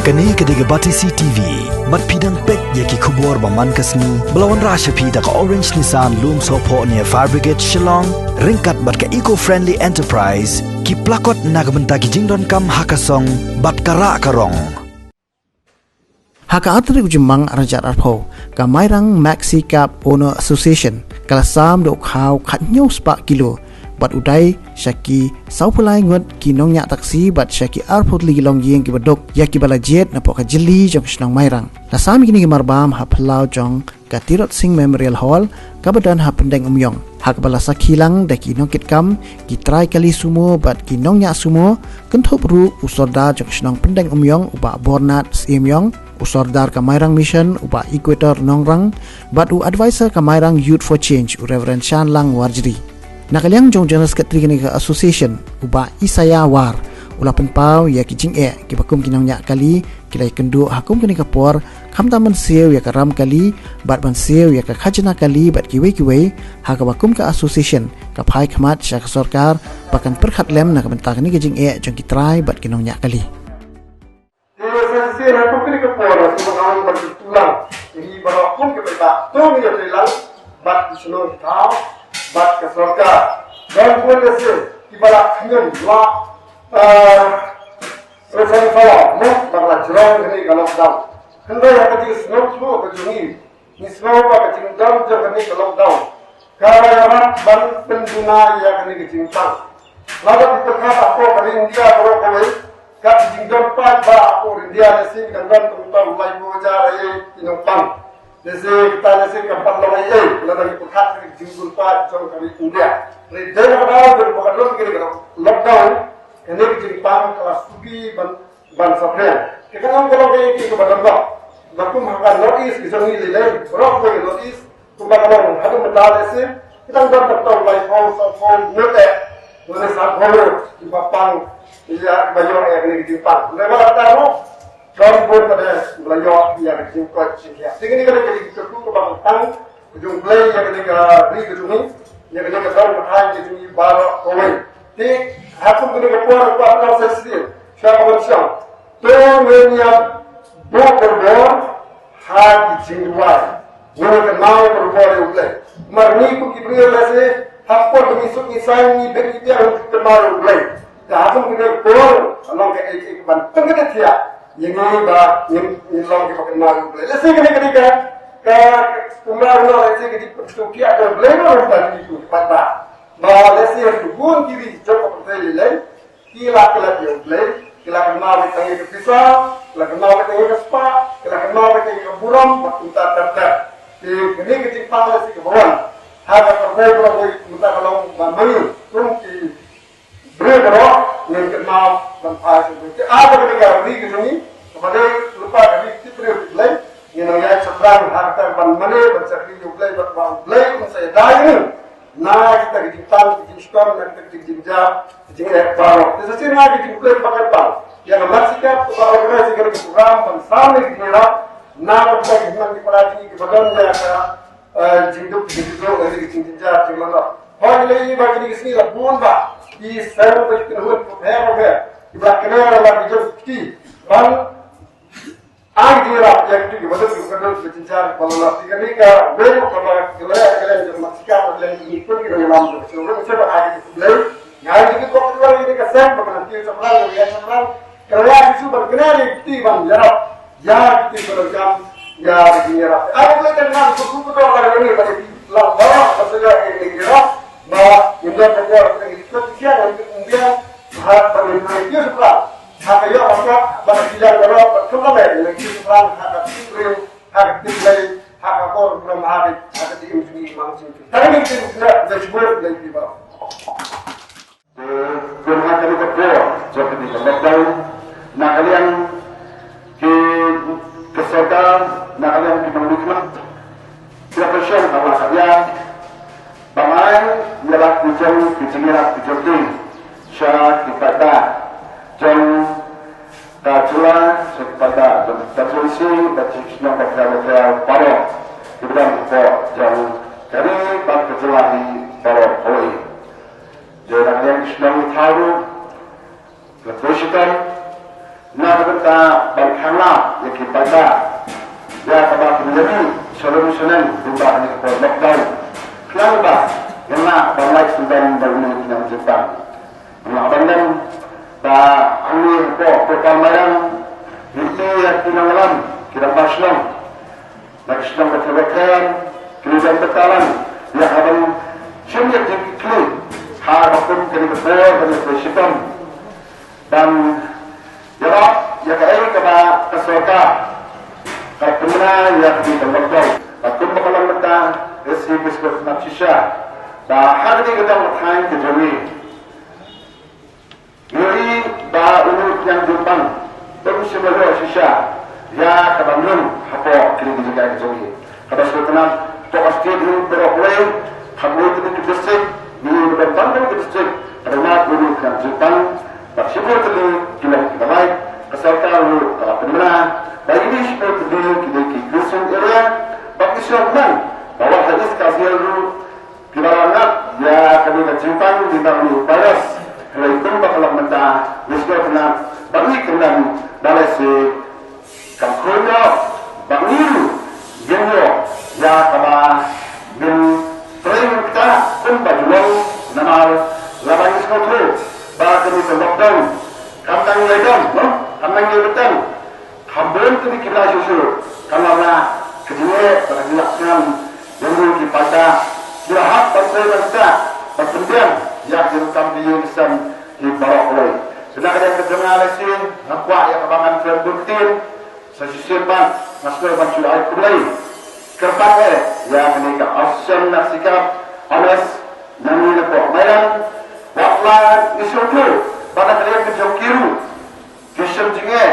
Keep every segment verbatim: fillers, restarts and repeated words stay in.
Kane ka dei ka Batesi T V. Bad phi dang peit ïa ki khubor ba man ka sngi ba la wanrah sha phi da ka Orange Nissan Lumsohphoh near Fire Brigade Shillong, ryngkat bad ka Eco Friendly Enterprise, ki plakot na ka bynta ki jingdonkam ha ka song bad ka rah ka rong. Ha ka artylli u Jymmang arhajar arphew, ka Mairang Maxi Cab Owner Association ka la sam da u khaw khathynñiew spah kilo bad u dai sha ki sawphew lai ngut ki nongñiah taxi bad sha ki arphew tylli ki longïing kiba duk ïa kiba la jied napoh ka jylli jong ka shnong Mairang. La sam ïa kine ki marbam ha phyllaw jong ka Tirot Sing Memorial Hall kaba don ha Pyndengumiong, ha kaba la sakhi lang da ki nongkitkam, ki trai kali sumo bad ki nongñiah sumo, kynthup ruh u Sordar jong ka shnong Pyndengumiong u Bah Bornat Syiem Ïong, u Sordar ka Mairang Mission u Bah Equator Nongrang, bad u advisor ka Mairang Youth for Change u Reverend Shanlang Warjri. Na ka liang jong u General Secretary kane ka association u Bah Isaiah War, u la pynpaw ïa ki jingeh kiba kum ki nongñiah kali ki la ïakynduh ha kum kane ka por, khamtam ban siew ïa ka ram kali bad ban siew ïa ka khajna kali bad kiwei kiwei, ha kaba kum ka association ka phai khmat sha ka sorkar ba kan pyrkhat lem na ka bynta kane ka jingeh jong ki trai bad ki nongñiah kali. Te sa shisien ha kum kane ka por, ngi ba nang ban pyntulang ïa ngi baroh kum ki paidbah, to ngin ïatreilang bad ki shnong ki thaw bad ka sorkar. Don bun lehse kiba la khñium, la, eh, resa resa, mo, bad la jrong kane ka lockdown. Hynrei ha ka jingsngewthuh ka jong ngi, ngi sngew ba ka jingdon jong kane ka lockdown ka la ïarap ban pynduna ïa kane ka jingpang. Lada phi pyrkhat hapoh ka ri India baroh kawei, ka jingdon paidbah hapoh India lehse kan don tang tang laiphew hajar ïa ki nongpang. Lehse kita lehse kan pat long ei ei lada ngi pyrkhat ka jingdon paid jong ka ri India. Hynrei dei na ka daw jong ka don kane ka lockdown, kane ka jingpang ka la suki ban ban saphriang. Te ka long, ka long kaei kaei kaba donkam. Ba kum ha ka North East ka jong ngi lei lei, baroh kawei ka North East, kumba ka long haduh mynta lehse, ki dang don tang tang laiphew, sawphew ngut eh, lane sanphew ngut kiba pang ïa, kiba ïoh ïa kane ka jingpang. Hynrei ba la dang ruh, don bun pat kiba la ïoh ïa ka jingkoit jingkhiah. Te kane ka dei ka jingkyrkhu kaba tang ka jong U Blei ïa kane ka ri ka jong ngi, ïa kane ka dong ka thaiñ ka jong ngi baroh kawei. Te ha kum kane ka por, ka por sa shisien, sha ka ban shong, to ngin ïa buh borbor ha ki jingduwai, ngin ïa kynmaw borbor ïa U Blei. Namar ngi kum ki briew lehse ha ka por ba ngi suk ngi saiñ, ngi bit ngi biang, ngi kynmaw ïa U Blei. Te ha kum kane ka por, ka long kaei kaei kaban pynkynad thiah ïa ngi ba ngin, ngin long kiba kynmaw ïa U Blei. Lehse kane ka dei ka, ka, kumba nga ong, lehse ka dei ka jingpynsngewthuh ïa U Blei ruh, ruh ba ngi tu pat ba, ba lehse ha ki bun ki ri jong ka pyrthei lei lei, ki la klet ïa U Blei, ki la kynmaw ïa ka pisa, ki la kynmaw ïa ka spah, ki la kynmaw ïa ka burom, bad kumta ter ter. Te kane ka jingpang lehse kaba wan ha ka pyrthei baroh kawei, kumta ka long ba ma ngi kum ki briew baroh ngin kynmaw ban phai sha U Blei. Te ha kane ka ri ka jong ngi, kaba dei lypa ka ri ki briew ki Blei, ngin nang ïaid shaphrang ha kata ban mane ban shakri ïa U Blei, bad ba U Blei un sa ïada ïa ngi na kita ki jingtang, ki jingshitom, na kita ki jingjynjar, ki jingeh baroh. Te sa shisien nga ai ka jingkhublei kaba kyrpang ïa ka Mercy Cup kaba organise ïa kane ka program ban sam ïa ki jingïarap na ka bynta ki hynmen ki para jong ngi kiba don ïa ka eh, jingduk, jingduk, eh, jingjynjar, jingmandok. Hooid, ngi la ïohi ba kine ki sngi la bun bah ki seng ba ki kynhun bapher bapher kiba la kner la ki jong ki kti ban ai jingïarap ïa kito kiba duk, kiba duk, kiba jynjar, kiba la lap. Te kane ka wei ruh kaba ka la ïa ka leng jong Mercy Cup, ka leng jong ngi kum ki nongïalam jong ka shnong ruh, ngi sngewbha ai ka jingkhublei. Nga ai jingkyrkhu ïa kane ka seng ba kan kiew shaphrang, kan ïaid shaphrang, kan ïaid shuh ban kner ïa ki kti ban ïarap ïa ki kti ba donkam ïa ka jingïarap. Ai, U Blei, te nga sngewthuh ba ka dei ka dei ka dei lang ba ka sa ïa ka dei ka ïarap ba ngin don ka por ka dei ka dei ka dei ka dei ha ba ngin dei ka dei ka ha ka ïa ka ba ka dei ka dei ka dei ka dei ka dei ha ka dei ka dei ha ka bor ha ka dei ka dei ka dei ka dei ka dei. Te kum ha kane ka por jong kane ka lockdown, na ka liang ki, ka sorkar, na ka liang ki nongmihkhmat, ki la pynshong ha la ka liang ban ai ïa la ki jong ki jingïarap ki jong ki sha ki paidbah jong ka jylla, sha ki paidbah jong ka jylla, sha ki shnong bapher bapher baroh kiba don hapoh jong ka ri bad ka jylla hi baroh kawei. Te na ka liang ki shnong ki thaw ruh, la poi shitom, Na ka bynta ban khanglad ïa ki paidbah ïa kaba kin ïa ri sha lum sha neng lyngba kane ka por lockdown, khnang ba ngin lah ban lait sngewbha bad une u khñiang jingpang. Nga ban lem ba hangne hapoh Pyrkhat Mairang, ngi ïa ki nongïalam ki rangbah shnong na ki shnong bapher bapher, ki nongïalam bynta lang ïa ka ban shim ïa ki kli ha ka kum kane ka por kane ka shitom ban ïarap ïa kaei kaba ka sorkar ka pynbna ïa kane ka lockdown. Ba kumba ka long mynta, ka S C P ka sngewthuh shisha ba ha kane ka dong ka thaiñ ka jong ngi, ngi ïohi ba une u khñiang jingpang um shym la ïoh shisha ïa ka ban rung hapoh kine ki jaka ka jong ngi. Kaba sngewtynnat, to ka state hi baroh kawei, ha kawei tylli ki district, ngi ïohi ba bun bun ki district ka dang mad une u khñiang jingpang. Bad shibun tylli ki long kiba lait, ka sorkar ruh ka la pynbna ba ine shibun tylli ki dei ki Christian area. Bad ngi sngewthuh ba wat ha East Khasi Hills ruh kiba la ngat ïa kane ka jingpang jingpang kane u virus. Hynrei kumba ka long mynta, ngi sngewtynnat ba ngi kyrmen ba lehse kam khun ïoh ba ngi ruh ngin ïoh ïa kaba ngin trei ngin ktah kumba ju long. Namar lada ngi sngewthuh ba kane ka lockdown kam dang ïai don, no? Kam dang ïai bteng. Kham bun kine ki la shuh shuh ka la lah ka jingeh bad ka jingleh sngewsih ïa ki paidbah. Ki la hap ban trei ban ktah ban pynbiang ïa ka jingdonkam ka ïing ka sem hi baroh kawei. Te na ka liang ka jong nga lehse nga kwah ïa kaba ngan kren bun ktien. Sa shisien pat nga sngewbha ban shu ai khublei kyrpang eh ïa kane ka Association Nat Sikap Honest na ngi na Pyrkhat Mairang. Wat la ngi sngewthuh ba na ka liang ka jong ki ruh ki shem jingeh,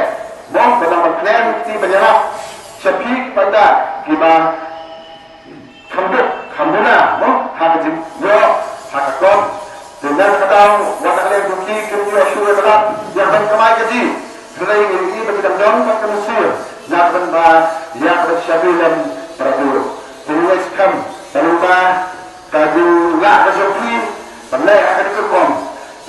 mo, ba dang ban kren ki ban ïarap sha phi ki paidbah kiba kham duk kham buna, mo, ha ka jingïoh ha ka kong. Te na ka daw wat la ka liang jong ki kim ïoh shuh ïa ka lad ïa ban kamai kajih. Hynrei ngi ïohi ba ki dang don bad ka mynsiem na ka bynta ïa ka ban shakri lem para bun. Te ngi ngeit skhem ba lyngba ka jinglah ka jong phi ban leh ha kane ka rukom,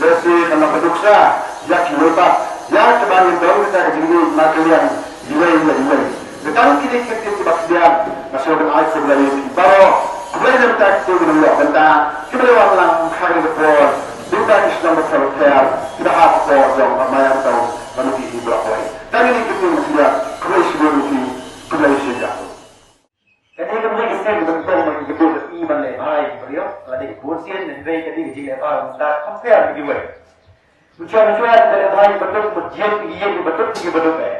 lehse kan nang pyndonkam ïa kiwei pat ïa kiba ngin don kita ka jingïeit na ka liang iwei na iwei. Te tang kine ki ktien kiba khyndiat nga sngewbha ban ai khublei ïa phi baroh. Khublei na bynta kito ki nongïoh bynta kiba la wan lang ha kane ka por, bynta ki shnong bapher bapher kiba hap hapoh jong ka Mairang Town bad ki hi baroh kawei. Tang kine ki ktien kiba khyndiat, khublei shibun ïa phi, khublei shibun. Kane ka dei ka sien ka nyngkong ba ngi kynduh lynti ban lehbha ïa ki briew, ka la dei ka bun sien, hynrei ka dei ka jinglehbha mynta kham pher na kiwei. Mynshwa mynshwa ngi lehbha ïa ki baduk, mynjur ïa ki ïing ki baduk, ïa ki baduk eh.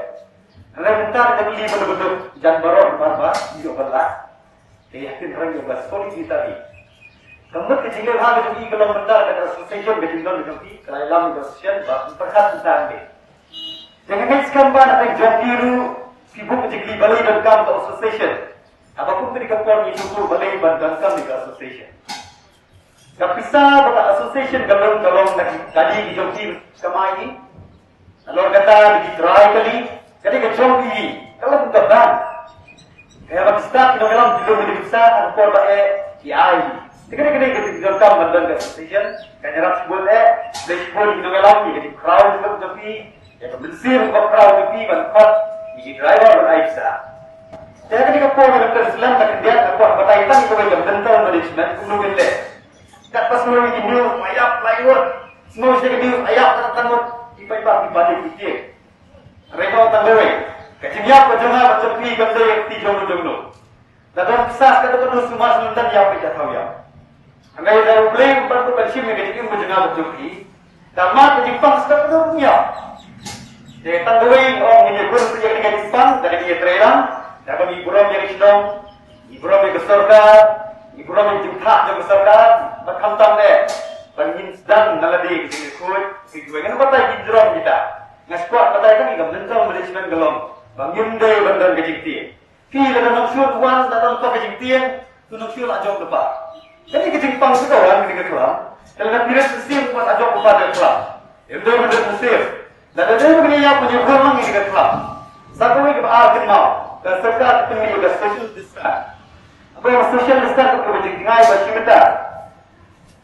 Hynrei mynta ka dei ka baduk jan baroh bar bar ïoh ban lad. Ka ïa kin rang ïoh ban solitary. Ka mut ka jinglehbha ka jong ngi ka long mynta ka association ka jingdon ka jong ngi, ka la ïalam ka association ba pyrkhat mynta ngi. Te nga ngeit skhem ba na pdeng jong phi ruh phi buh ka jingkylli balei donkam ka association. Haba kum kane ka por ngi sngewthuh balei ban donkam ïa ka association. Ka pisa ba ka association ka long, ka long na ki kali ki jong phi kamai. Nalor kata da ki trai kali, ka dei ka jong phi, ka long ka ban. Ka ïa ba ki stad ki nongïalam ki lum ïa ki pisa ha ka por ba eh ki ai. Te ka dei, ka dei ka jingdonkam ban don ka association. Ka ïarap shibun eh, khublei shibun ki nongïalam ïa ka jingkhraw jong phi, ïa ka mynsiem kaba khraw jong phi ban khot ïa ki driver ban ai pisa. Te ha kane ka por ba ngi pynslem na khyndiat, nga kwah batai tang ïa kawei ka mental management kumno ngin leh. Katba sngewthuh ïa ki news ba ïap lai ngut, sngewthuh ïa ki news ba ïap tang tang ngut, ki paidbah ki panic ki tieng. Hynrei ka tang kawei, ka jingïap ka jong nga bad jong phi kam dei ïa ka kti jongno jongno. Lada don pisa katto katne sumar sngewthuh ïap, phi ïa thaw ïap. Hynrei lada U Blei u pat u ban shim ïa ka jingim ka jong nga bad jong phi, da mat ka jingpang, sngewthuh ïap. Te tang kawei, ong, ngin ïa bun ïa ka jingpang da ka jingïatreilang, da ban ïa burom ïa ka shnong, ïa burom ïa ka sorkar, ïa burom ïa ka jingthoh jong ka sorkar, bad khamtam eh ban ngin sdang na lade ka jingkhuid, ka jingkhuid. Ngan batai ki jrong kita. Nga sngewkwah batai tang ïa ka mental management ka long ba ngim dei ban don ka jingtieng. Phi lada nongshun wan da don ka jingtieng, to nongshun la jong da pa. Kane ka jingpang ka wan kane ka khlam. Lada phi rit mynsiem wan la jong da pa ka khlam. Em dei ban rit mynsiem. Lada dei ban ïa pynïaid lang ïa ka khlam. Sa kawei kaba ar kynmaw, ka sorkar ka pynmih ïa ka social distance. Haba social distance ka ba jngai ba shi meter.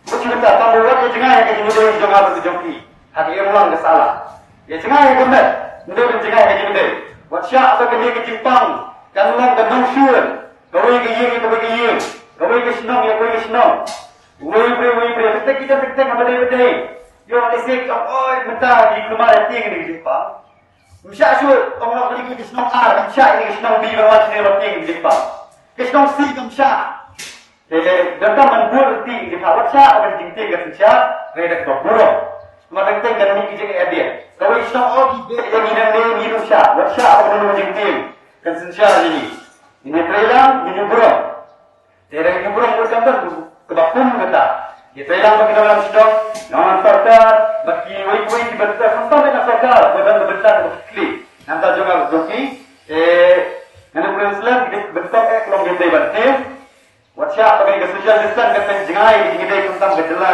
Ba shi meter, tang ba wat ïa jngai ha ka jingïadei jong nga bad jong phi. Ha ka imlang ka sala. Ïa jngai ha ka met. Ndu ban jngai ka jingdei. Wat shah ba kane ka jingpang kan long ka nongshun. Kawei ka ïing ïa kawei ka ïing, kawei ka shnong ïa kawei ka shnong. Wei briew wei briew, teng teng teng teng haba dei ba dei. Ïoh lehse ong, oi mynta ngi kulmar ïa tieng ïa ka jingpang. Ym shah shuh ong, ong ïa ka shnong ar, ym shah ïa ka shnong B ba wan shane ba tieng ïa ka jingpang. Ka shnong C kam shah. Te donkam ban bud lynti ïa ka, wat shah ban jingtieng ka synshar, hynrei da kaba burom. Namar teng teng kan mih ka jingïaid. Kawei shnong, oh, ki beh ïa ngi nangne, ngi ruh shah, wat shah ban ïa jingtieng ka synshar ïa ngi. Ngin ïatreilang, ngin ïa burom. Te hynrei ngi burom ruh kam don kaba kum kata. Ïatreilang bad ki nongïalam shnong, nongïalam sorkar, bad kiwei kiwei kiba don, khamtam na sorkar ba don ka bynta kaba khlieh. Nangta jong nga jong phi, te ngan ïa burom slem, ki bynta eh ka long jingdei ban tieng. Wat shah ba ka social distance ka teng jngai ka jingdei khamtam ka jylla,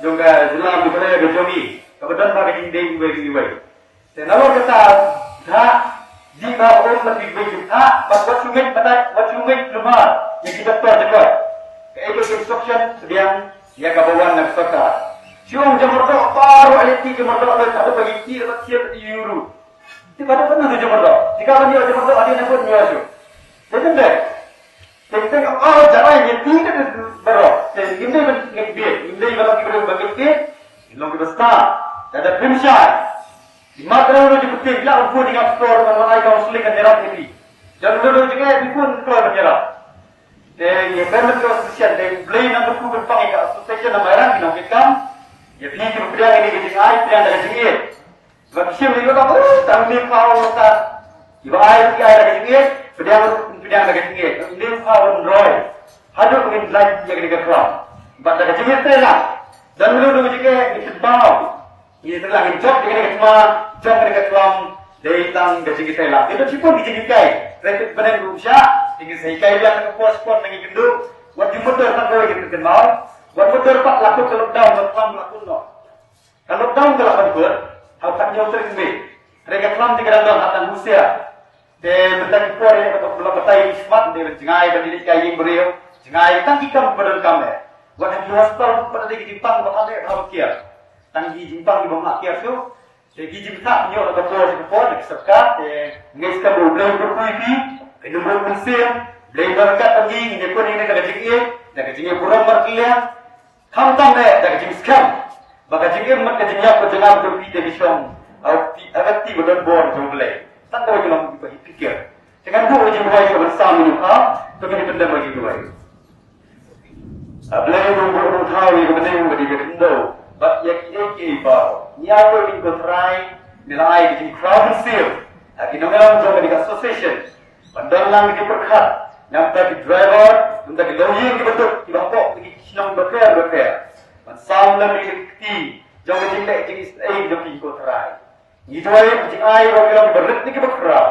jong ka jylla Meghalaya ka jong ngi. Kaba don ba ka jingdei iwei iwei. Te nalor kata, da dei ba um la phi wei jingtha, bad wat shu ngeit, bad wat shu ngeit kulmar ïa ki doktor jong ka. Kaei ka instruction pdiang ïa kaba wan na ka sorkar. Shu ong jingmyrdoh baroh, ïa ki jingmyrdoh leh, haduh ba ki kiew bad kiew ïa u ruh. Te ba da pynban jingmyrdoh. Te ka ban ïoh jingmyrdoh hadien nangkut, ïoh shuh. Te teng teng, teng teng, oh, jarai ïa ki ka baroh. Te ngim dei ban ngeit bieit, ngim dei ban long ki briew ba ngeit bieit, ngin long kiba stad. Te da pynshai. Imat ruh ruh jingpyntip, la u bun jingïap stor ban wan ai counseling kan ïarap ïa phi. Jan ruh ruh jingeh phi bun kloi ban ïarap. Te ïa ka association, te Blei nang kyrkhu kyrpang ïa ka association na Mairang ki nongkitkam. Ïa phi kiba pdiang ïa ka jingai, pdiang da ka jingïeit. Ba ki shim ïa ka, oh, tang ne phaw ta. Kiba ai ki ai da ka jingïeit, pdiang ruh pdiang da ka jingïeit. Tang ne phaw roi. Haduh ngin lait ïa ka khlam. Bad da ka jingïeit te la. Jan ruh ruh jingeh, ngin tip baw. Ngi tang la ngin jop ïa kane ka thma, jop ïa kane ka thma, dei tang ka jinghikai la. Ngi don shibun ki jinghikai, traffic bneng ruh sha, te ngin sa hikai biang na ka por sha por na ngi kynduh. Wat ju mutdur tang kawei, ngi kynmaw. Wat mutdur pat la kut ka lockdown, ka thma la kut noh. Ka lockdown ka la ban kut, ha u khathynñiew tarik May. Hynrei ka thma te ka dang don, ha tang husiar. Te mynta ki por ïa ka ba la batai smat, te ban jngai ban ïaleit ka ïing briew, jngai tang ki kam ba donkam eh. Wat ha ki hospital pat dei ki jingpang ba ka dei ha ba kiar. Tang ki jingpang ki ba ma kiar shuh. Te ki jingpang ïoh la ka por, ka por, ka sorkar, te ngeit skhem ba U Blei u kyrkhu ïa phi, ka jingmut mynsiem, Blei u barakat ïa ngi, ngi ïakun ïa ka jingïeit, da ka jingïaburom markylliang. Khamtam eh da ka jingskhem ba ka jingim bad ka jingïap ka jingam jong phi te ka shong ha ka kti, ha ka kti ba donbor jong U Blei. Tang kawei ka long ba phi pyrkhat. Te ngan buh ka jingduwai sha ban sam ïa u Kha, to ngin ïa pyndem ka jingduwai. A Blei, to buh nongthaw ïa ka bneng bad ïa ka khyndew bad ïa kiei kiei baroh. Ngi ïaroh ïa phi ko Trai, me la ai ka jingkhraw mynsiem ha ki nongïalam jong kane ka association. Ban don lang ki pyrkhat, na bynta ki driver, na bynta ki longïing ki baduk, kiba hapoh ki shnong bapher bapher. Ban sam lem ïa ki kti jong ka jingleh jingisynei jong ki ko Trai. Ngi duwai ba ka jingai ruh ka long kiba rit ne kiba khraw.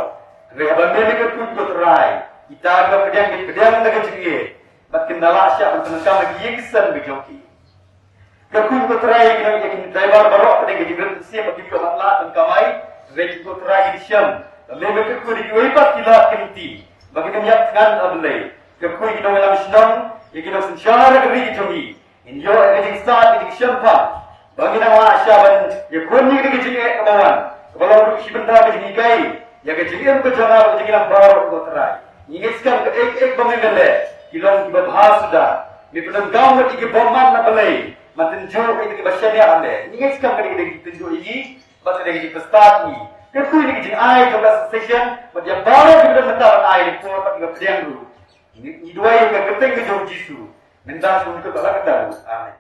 Hynrei haba me me kyrkhu ko Trai, kita kiba pdiang ki pdiang da ka jingïeit. Bad kin da lah shah ban pyndonkam ïa ki ïing ki sem ki jong ki. Kyrkhu ko Trai ïa ki nong, ïa ki driver baroh, pdeng ka jingrit mynsiem ba kim ïoh ban lad ban kamai. Kyrkhu ko Trai ïa ki shem ba me me kyrkhu ïa kiwei pat ki lad ki lynti ba kin ym ïap thngan, A Blei. Kyrkhu ïa ki nongïalam shnong, ïa ki nongsynshar ka ri jong ngi. Ngin ïoh ïa ka jingstad, ïa ka jingshemphang. Ba ngin nang lah shah ban ïakhun ïa ka jingeh kaba wan, kaba long ruh shi bynta ka jinghikai ïa ka jingim ka jong nga bad ka jingïalam baroh ko Trai. Ngi ngeit skhem kaei kaei ba me me leh ki long kiba bha suda. Me pyndonkam ïa ki bymman, A Blei. Man tynjuh ïa ki ba shaniah, A Blei. Ngi ngeit skhem ka dei ka dei ka tynjuh ïa ngi bad ka dei ka jingpynstad ïa ngi. Kyrkhu ïa ka jingai jong ka association bad ïa baroh kiba don mynta ban ai, ïa ki por bad kiba pdiang ruh. Ngi, ngi duwai ha ka kyrteng ka jong U Jisu. Mynta sha u kyrteng ka la ka daw. Amen.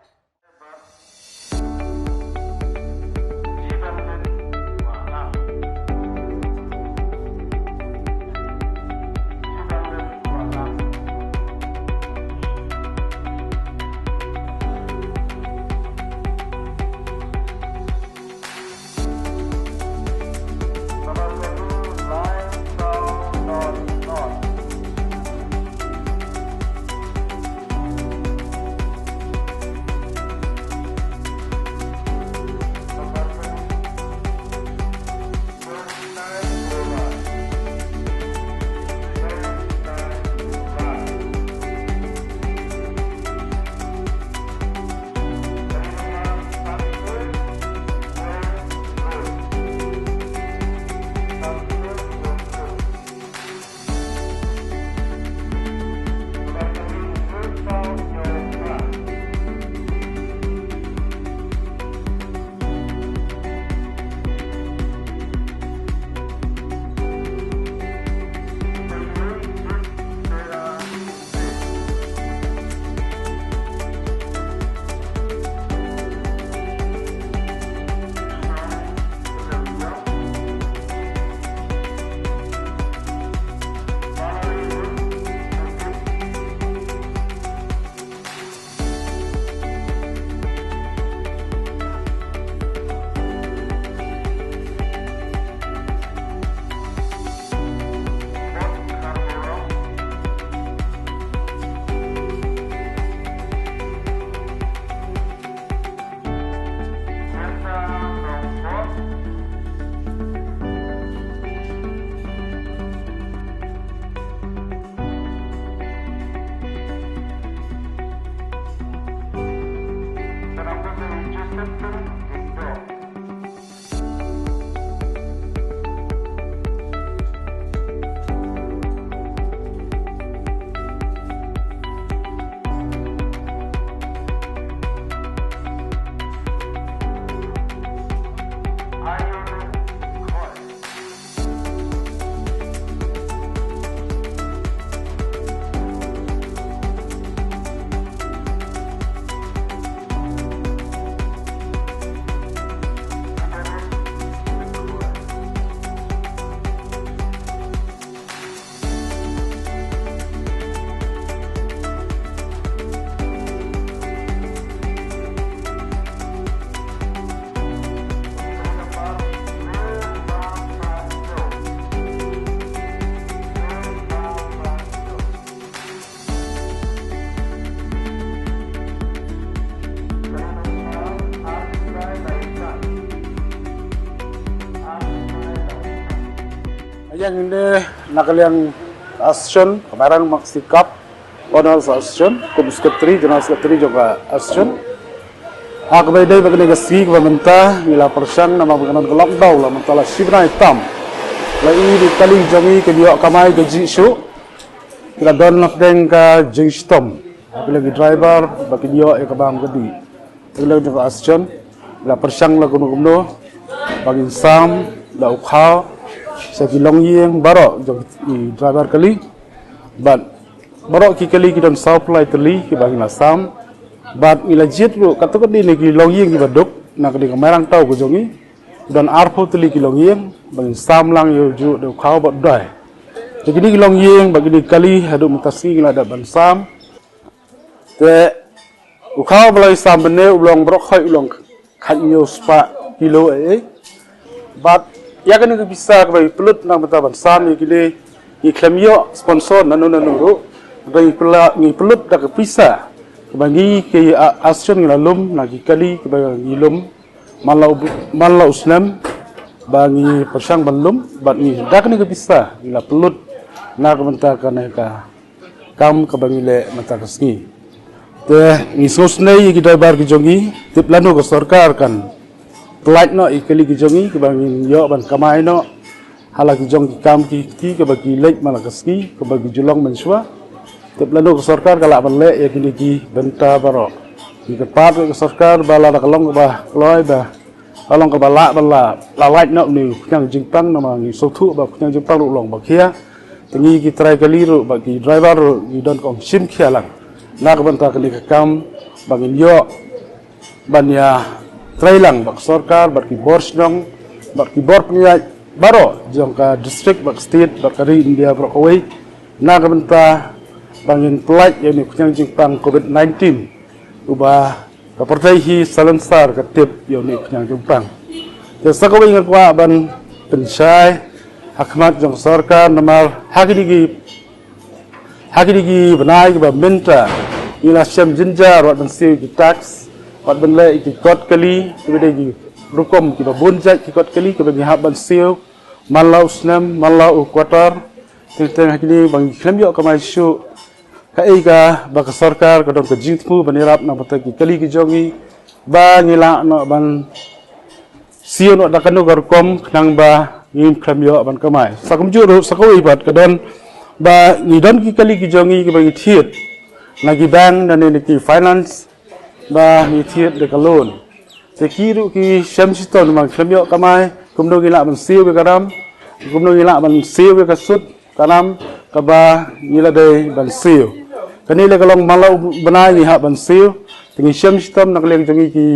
Ïa ngi ne na ka liang association, ka Mairang Maxi Cup Owners Association, kum secretary, general secretary jong ka association. Ha kaba ïadei bad kane ka sngi kaba mynta ngi la pyrshang namar ba ka don ka lockdown la mynta la shi bnai tam. La i ki kali jong ngi ki ïoh kamai ka jingshukor. Ki la don hapdeng ka jingshitom. Ha ki la ki driver ba ki ïoh ïa ka bam ka dih. Te la jong ka association la pyrshang la kumno kumno ba ngin sam la u khaw sha ki longïing baroh jong ki driver kali. Bad baroh ki kali ki don saw phew lai tylli kiba ngi la sam. Bad ngi la jied ruh katto katne ki longïing kiba duk na ka dei ka Mairang Town ka jong ngi. Don arphew tylli ki longïing ba ngin sam lang ïa u juh da u khaw bad u dai. Te kine ki longïing bad kine ki kali haduh mynta sngi ngi la dep ban sam. Te u khaw ba la i sam bynne u long baroh khoit u long khathynñiew spah kilo eh. Bad ïa kane ka pisa kaba i pynlut na ka bynta ban sam ïa kine ngi khlem ïoh sponsor nano nano ruh. Ba ngi pynlut da ka pisa kaba ngi ki association ngi la lum na ki kali kaba ngi lum man la u snem ba ngi pyrshang ban lum bad ngi da kane ka pisa ngi la pynlut na ka bynta kane ka kam kaba ngi leh mynta ka sngi. Te ngi sngewsynei ïa ki driver ki jong ngi, tip lano ka sorkar kan pynlait noh ïa ki kali ki jong ngi kiba ngin ïoh ban kamai noh ha la ki jong ki kam ki kti kiba ki leh man la ka sngi kiba ki ju long mynshuwa. Tip lano ka sorkar ka lah ban leh ïa kine ki bynta baroh. Ngi kyrpad ïa ka sorkar ba lada ka long kaba kloi ba ka long kaba lah ban la lait noh une u khñiang jingpang namar ngi sngewthuh ba u khñiang jingpang ruh u long ba khia. Te ngi ki trai kali ruh bad ki driver ruh ngi don ka ong shim khia lang na ka bynta kane ka kam ba ngin ïoh ban ïa trai lang bad ka sorkar bad ki bor shnong bad ki bor pynïaid baroh jong ka district bad ka state bad ka ri India baroh kawei na ka bynta ba ngin pynlait ïa une u khñiang jingpang covid nineteen uba ka pyrthei hi salonsar ka tip ïa une u khñiang jingpang. Te sa kawei nga kwah ban pynshai ha khmat jong ka sorkar namar ha kine ki ha kine ki bnai kiba mynta ngi la shem jynjar wat ban siew ki tax wat ban leh ki kot kali kiba dei ki rukom kiba bun jait ki kot kali kiba ngi hap ban siew man la u snem man la u quarter. Teng teng ha kine ba ngi khlem ïoh kamai shuh. Kaei kaba ka sorkar ka don ka jingthmu ban ïarap na ka bynta ki kali ki jong ngi ba ngi lah noh ban siew noh da kano ka rukom khnang ba ngim khlem ïoh ban kamai. Sa kumjuh ruh sa kawei pat ka don ba ngi don ki kali ki jong ngi kiba ngi thied na ki bank na ne na ki finance ba ngi thied da ka loan. Te ki ruh ki shem shitom ba ngi khlem ïoh kamai kumno ngi lah ban siew ïa ka ram kumno ngi lah ban siew ïa ka sut ka ram kaba ngi la dei ban siew. Kane le ka long man la u bnai ngi hap ban siew. Te ngi shem shitom na ka liang jong ngi ki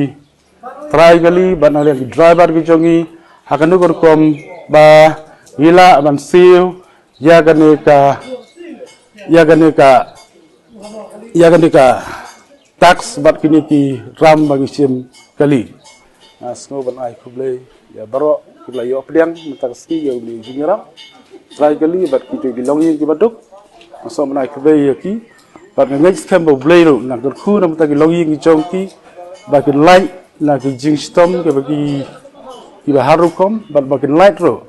trai kali bad na ka liang ki driver ki jong ngi ha kano ka rukom ba ngi lah ban siew ïa kane ka ïa kane ka ïa kane ka tax bad kine ki ram ba ngi shim kali. Nga sngew ban ai khublei ïa baroh kiba la ïoh pdiang mynta ka sngi ïa une u jingïarap. Trai kali bad kito ki longïing kiba duk. Nga sngew ban ai khublei ïa ki bad nga ngeit skhem ba U Blei ruh un kyrkhu na ka bynta ki longïing ki jong ki ba kin lait na ki jingshitom kiba ki kiba har rukom bad ba kin lait ruh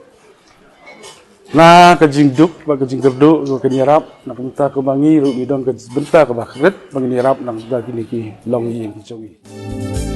na ka jingduk bad ka jingkyrduh ba kin ïarap na ka bynta kumba ngi ruh ngi don ka bynta kaba kyrpad ba ngin ïarap na ka bynta kine ki longïing ki jong ngi.